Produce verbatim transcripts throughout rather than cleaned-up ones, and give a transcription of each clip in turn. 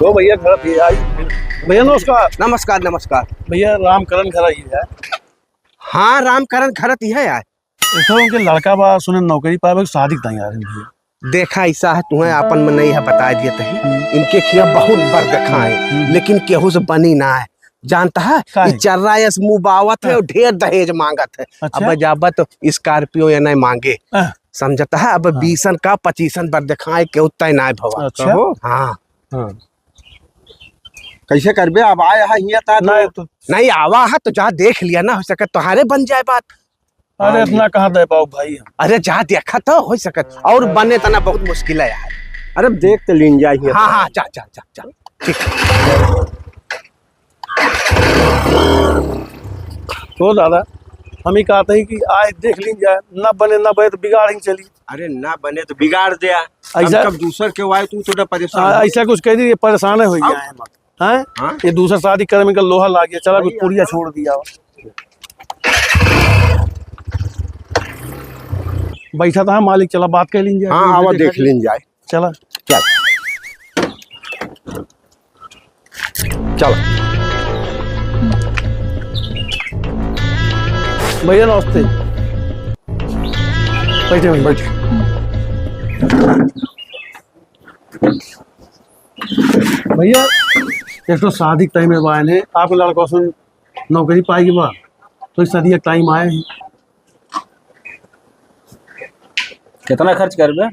तो भैया घर भी आई। भैया नमस्कार। नमस्कार, नमस्कार। भैया रामकरण घर आई है। हाँ, रामकरण घर ती है यार। एक ठो उनके लड़का बा, सुने नौकरी पावे, शादी ताई आ रही है। देखा, ऐसा है, तुम्हें आपन में नहीं है, बता दिया तही। हम्म। इनके खिया बहुत बरदखा है, हम्म। लेकिन केहू से बनी ना है। जानता है, काहे? ये चर्रा यस मुँह बावत है हाँ। और ढेर दहेज मांगत है। अच्छा। अब जाबा तो Scorpio या नहीं मांगे। हाँ। समझता है, अब हाँ। बीसन का पच्चीसन बरदखा है, केहू तय ना है भवा। अच्छा। कहो। हाँ। हाँ। कैसे करबे? अब आए है हियाँ ता तो नहीं तो नहीं, आवा है तो जा देख लिया ना, हो सके तोहारे बन जाए बात। अरे, हाँ, इतना कहाँ दे पाओ भाई हम? अरे, जा देखा तो, हो सकत। और बने तना बहुत मुश्किल है यार। अरे, देख तो लीन जाए हियाँ। हाँ, हाँ, जा, जा, जा, जा। ठीक। तो दादा, हम ही कहते हैं कि आज देख लीन जाए, ना बने, ना बने तो बिगाड़ ही चली। अरे, ना बने तो बिगाड़ दे। ऐसा कब दूसर के आए, तू थोड़ा परेशान हाँ, हो। ऐसा कुछ कह दीजिए, परेशान हो अब जाए हम। हैं? हाँ? ये दूसरा शादी करे में इनका लोहा लाग गया, चला कुछ पुड़िया छोड़ दिया। बैठा था मालिक, चला बात कर लीन जाए। हाँ, आवा देख लीन जाए। चला। चल। चल। भैया नमस्ते। बैठे भैया। बैठे। भैया, एक तो शादी के टाइम में बायन है, आपके लड़का सुन नौकरी पाएगी बा, तो इस शादी का टाइम आए हैं। कितना खर्च करबे?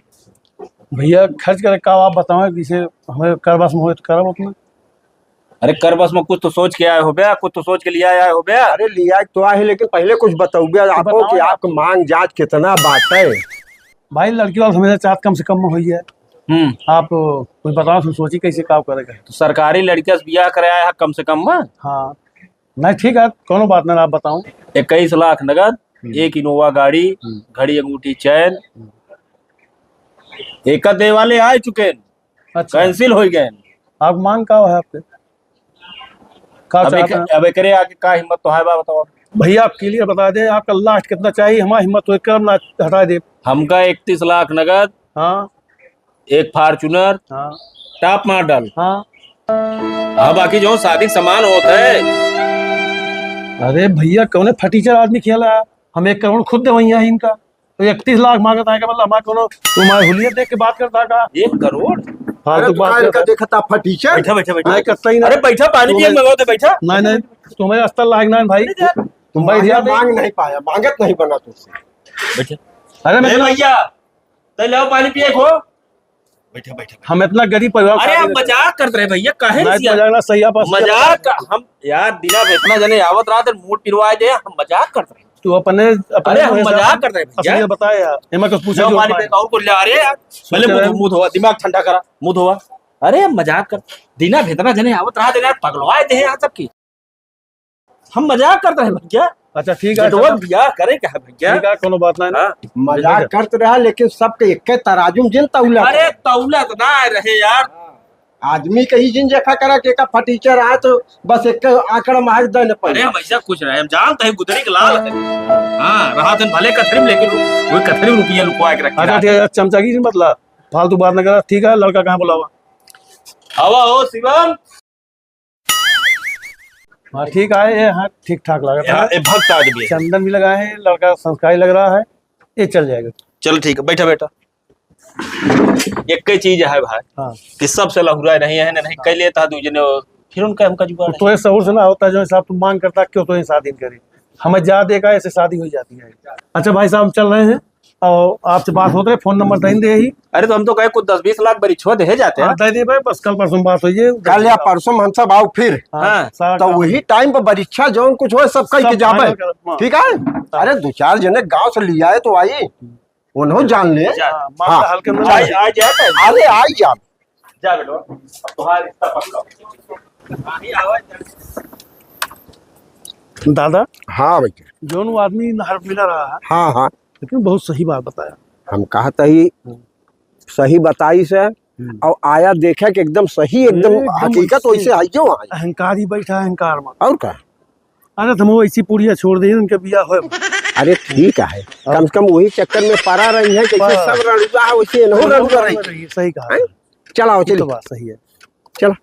भैया, खर्च करे का आप बताओ, किसे हमें करबस में होए तो करब अपना। अरे, करबस में कुछ तो सोच के आए हो बे, कुछ तो सोच के लिया आए हो बे। अरे, लिया तो आए, लेकिन पहले कुछ बताओ बे, तो आपको बताओ कि यार। आपका मांग जात कितना बात है? भाई, लड़की वाला हमेशा चाहत कम से कम में होई है। हम्म। आप कुछ बताओ, हम सोची कैसे का करेगा। तो सरकारी लड़किया से बियाह करे आया है कम से कम में? हाँ। नहीं, ठीक है, कोनो बात नहीं, आप बताओ। इक्कीस लाख नगद, हम्म। एक Innova गाड़ी, हम्म। घड़ी, अंगूठी, चैन। हम्म। एक दे वाले आ चुके हैं, अच्छा। Cancel हो गए। आप मांग का है आपके? का अब एक, चाहता है? अब एकरे आगे का हिम्मत तो है बा, बताओ। भैया, आप clear बता दें, आपका last कितना चाहिए? हमारी हिम्मत तो एक कदम ना हटा दे। हमका इकतीस लाख नगद, हाँ। एक Fortuner, हाँ। Top model। हाँ। हाँ, बाकी जो शादी के सामान होत है। अरे भैया, कौने फटीचर आदमी खेला है? हम एक करोड़ खुद देवइया है इनका। तो इकतीस लाख मांगत आए का मतलब हमार कोनो, तुम्हारे हुलिया देख के बात करता का? एक करोड़? फालतू अरे, बात तू का करता। देखता फटीचर? बैठा, बैठा, बैठा। नहीं, कतई ना। अरे, बैठा, पानी पिए तुम्हें, मंगाओ तो बैठा। नहीं, नहीं, तुम्हें अस्तर लायक ना है भाई। अरे यार। तुम बैठ तुम्हारे जाते। मांग नहीं पाया, मांगत नहीं बना तुमसे। बैठा। अरे, ए मतलब भैया, तै लाओ पानी पिए को। बैठा, बैठा, बैठा। हम इतना गरीब परिवार से अरे, आगे हम रहते हैं। मजाक करत रहे भैया, काहे नहीं, रिसिया? मजाक ना, सही आप असली मजाक, हम यार, दिना में इतना जने आवत रहा, तो मूड पिरवाए दे, हम मजाक करत रहे। तू अपने, अपने अरे, हम जो है मजाक सब करत रहे भैया। असलियत बताए यार, एमा कुछ पूछे लाओ जो पानी पाए। पिए, और को ले, अरे यार, सोच पहले रहे मुंह, हैं। मुंह धोवा, दिमाग ठंडा करा, मुंह धोवा। अरे, हम मजाक कर, दिना में इतना जने आवत रहा, तो यार, पगलवाए दे यार सबकी। हम मजाक करत रहे भैया। अच्छा, ठीक है, जेठवन अच्छा। बियाह करे के है भैया। ठीक है, कोनो बात नहीं। हाँ। मजाक करत रहा, लेकिन सबके एक तराजू में जिन तौला अरे, करे। तौला तो ना रहे यार। आदमी के ही जिन देखा करा कि एका फटीचर आए तो बस एक आंकड़ा मार दे न पाए। अरे, हम ऐसा कुछ रहे, हम जानते हैं गुदरी के लाल है। हाँ, रहा दिन भले कथरी में, लेकिन वो कथरी में रुपया लुकवा के रखे। अच्छा, ठीक है, चमचागिरी मत ला, फालतू बात न करा। ठीक है, लड़का कहाँ बुलावा? आवा हो शिवम। हाँ, ठीक आए, ये हाँ, ठीक ठाक लगा था। ए भक्त आदमी है। चंदन भी लगा है, लड़का संस्कारी लग रहा है, ये चल जाएगा। चल ठीक है, बैठा, बैठा। एक ही चीज है भाई, हाँ। कि सबसे लहुरा नहीं है, नहीं कह लेता दू जने, फिर उनका हमका जुगाड़ तो है। ये सहूर से ना होता, जो हिसाब तुम मांग करता, क्यों तो ये शादी नहीं करी? हमें जा देखा, ऐसे शादी हो जाती है। अच्छा भाई साहब, हम चल रहे हैं। और आपसे बात होत रहे, फोन नंबर दे दे ही। अरे, तो हम तो कहे कुछ दस बीस लाख बरिछवा देहे जाते हाँ, हैं। दे दे भाई, बस कल परसों बात होई है। कल या परसों हम सब आओ फिर। हाँ, हाँ। सारा तो काम वही टाइम पर बरिछा जौन कुछ हो, सब कह के सब जाबे। Final कर, हाँ। ठीक है? हाँ। अरे, दो चार जने गांव से लियाए तो आई, उन्हों जान ले। जा। हाँ, मामला हाँ। हल्के में आ, ले। आ जाए तो। अरे, आई जा। जा बेटवा, अब तुम्हारा रिश्ता पक्का हो। दादा, हाँ भैया। जौन वो आदमी नहर मिला रहा है, हाँ, हाँ। लेकिन बहुत सही बात बताया। हम कहत ही, हम्म। सही बताई से, हम्म। और आया देखे कि एकदम सही, एकदम एकदम हकीकत सही। वैसे आइयो आए। अहंकारी बैठा है, अहंकार में। और का? अरे, तुम वो ऐसी पुड़िया छोड़ दे, उनके बिया होए। अरे, ठीक है, हाँ। कम से कम वही चक्कर में पड़ा रही है, जैसे पड़ा। सब रड़ुआ है, वैसे इन्हों रड़ुआ रही। सही कहा। हैं? चलाओ, ये तो चलिए। बात सही है। चला।